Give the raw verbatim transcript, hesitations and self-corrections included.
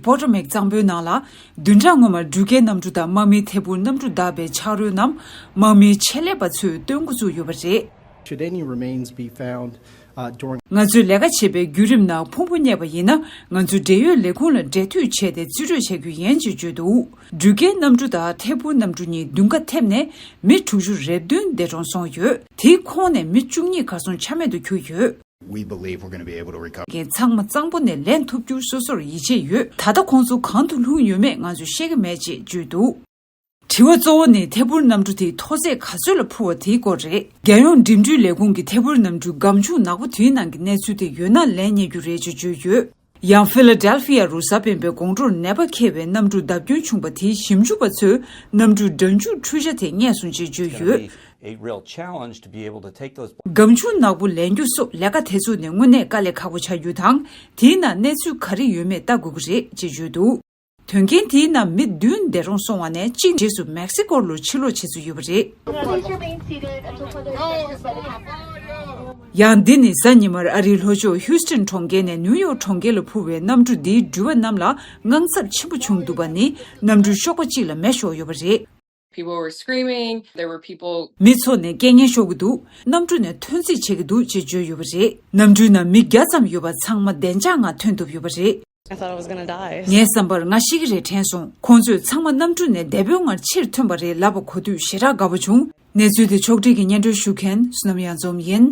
Potomac གཙང་པོའི་ནང་ལ། བདུན་ཕྲག་སྔོན་མར་འགྲུལ་སྐྱེལ་གནམ་གྲུ་དང་དམག་མིའི་ཐད་འཕུར་གནམ་གྲུ་བརྡབས་པའི་ཆག་རོའི་ནང་། དམག་མིའི་ཆེད་ལས་པ་ཚོས་སྟོན་འགོ་བཙུགས་ཡོད་པ་རེད། Should any remains be found, uh, during ང་ཚོས་ལས་ཀ་བྱེད་པའི་བརྒྱུད་རིམ་ནང་ཕུང་པོ་རྙེད་པ་ཡིན་ན། ང་ཚོས་འབྲེལ་ཡོད་ལས་ཁུངས་ལ་འབྲེལ་མཐུད་བྱས་ཏེ་རྩིས་སྤྲོད་བྱ་རྒྱུ་ཡིན་ཅེས་བརྗོད་འདུག་འགྲུལ་སྐྱེལ་གནམ་གྲུ་དང་ཐད་འཕུར་གནམ་གྲུ་གཉིས་མདུན་ཁ་ཐེབས་ནས་མི་དྲུག་ཅུ་རེ་བདུན་འདས་གྲོངས་སོང་ཡོད། དེའི་ཁོངས་ནས་མི་བཅུ་གཉིས་གར་སོང་ཆ་མེད་དུ་གྱུར་ཡོད། We believe we're gonna be able to recover. ངས་ཚང་མ་གཙང་པོ་ནས་ལེན་ཐུབ་རྒྱུར་སོ་སོར་ཡིད་ཆེས་ཡོད། ད་ལྟ་ཁོང་ཚོ་གང་དུ་ལྷུང་ཡོད་མེད་ང་ཚོས་ཤེས་ཀྱི་མེད་ཅེས་བརྗོད་འདུག་དྲི་བ་གཙོ་བོ་ནི་ཐད་འཕུར་གནམ་གྲུ་དེའི་མཐོ་ཚད་ག་ཚོད་ལ་འཕུར་བ་དེའི་སྐོར་རེད། རྒྱལ་ཡོངས་འགྲིམ་འགྲུལ་ལས་ཁུངས་ཀྱི་ཐད་འཕུར་གནམ་གྲུས་སྒམ་ཆུང་ནག་པོ་དེའི་ནང་གི་གནས་ཚུལ་དེ་ཡོད་ན་ལེན་རྙེད་རྒྱུ་རེད་ཅེས་བརྗོད་ཡོད། ཡང་ཕི་ལ་ཌེལ་ཕི་ཡ་རུ་གཟའ་སྤེན་པའི་དགོང་དྲོར་ནད་པ་འཁྱེར་བའི་གནམ་གྲུ་བརྡབ་སྐྱོན་བྱུང་བ་དེའི་ཞིབ་འཇུག་པ་ཚོས་གནམ་གྲུའི་སྒྲ་འཇུག་འཕྲུལ་ཆ་དེ་རྙེད་སོང་ཅེས་བརྗོད་ཡོད། A real challenge to be able to take those. སྒམ་ཆུང་ནག་པོ་ལེན་རྒྱུ་སོགས་ལས་ཀ་དེ་ཚོ་ནི་དངོས་གནས་དཀའ་ལས་ཁག་པོ་ཆགས་རྒྱུ་དང་། དེའི་ནང་གནས་ཚུལ་ག་རེ་ཡོད་མེད་ལྟ་དགོས་ཀྱི་རེད་ཅེས་བརྗོད་འདུག་དོན་རྐྱེན་དེའི་ནང་མི་བདུན་འདས་གྲོངས་སོང་བ་ནས་གཅིག་རྗེས་སུ་མེག་སི་ཀོ་ལུ་ཕྱིར་ལོག་བྱེད་རྩིས་ཡོད་པ་རེད། Please remain seated until further assistance is available. ཡང་འདི་ནི་གཟའ་ཉི་མར་ཨ་རིའི་ལྷོ་ཕྱོགས་ཧིའུ་སྟོན་གྲོང་ཁྱེར་ནས་ནིའུ་ཡོག་གྲོང་ཁྱེར་ལ་འཕུར་བའི་གནམ་གྲུ་འདིའི་འགྲུལ་པ་རྣམས་ལ་དངངས་འཚབ་ཆེན་པོ་བྱུང་འདུག་པ་ནི་གནམ་གྲུའི་གཤོག་པ་གཅིག་ལ་མེ་ཤོར་ཡོད་པ་རེད། People were screaming. There were people. མི་ཚོ་ནས་སྐད་ངན་ཤོར་གྱི་འདུག་གནམ་གྲུ་ནས་ཐོན་རྩིས་བྱེད་ཀྱི་འདུག་ཅེས་བརྗོད་ཡོད་པ་རེད། གནམ་གྲུའི་ནང་མི་བརྒྱ་ཙམ་ཡོད་པ་ཚང་མ་བདེ་འཇགས་ངང་ཐོན་ཐུབ་ཡོད་པ་རེད། I thought I was gonna die. ངའི་བསམ་པར་ང་ཤི་གི་རེད་དྲན་སོང་། ཁོང་ཚོས་ཚང་མ་གནམ་གྲུ་ནས་བདེ་པོའི་ངང་ཕྱིར་ཐོན་པ་རེད་ལབ་པ་གོ་དུས་ཞེ་དྲག་དགའ་པོ་བྱུང་། གནས་ཚུལ་དེ་ཕྱོགས་སྒྲིག་གིས་སྙན་སྒྲོན་ཞུ་མཁན་བསོད་ནམས་གཡང་འཛོམས་ཡིན།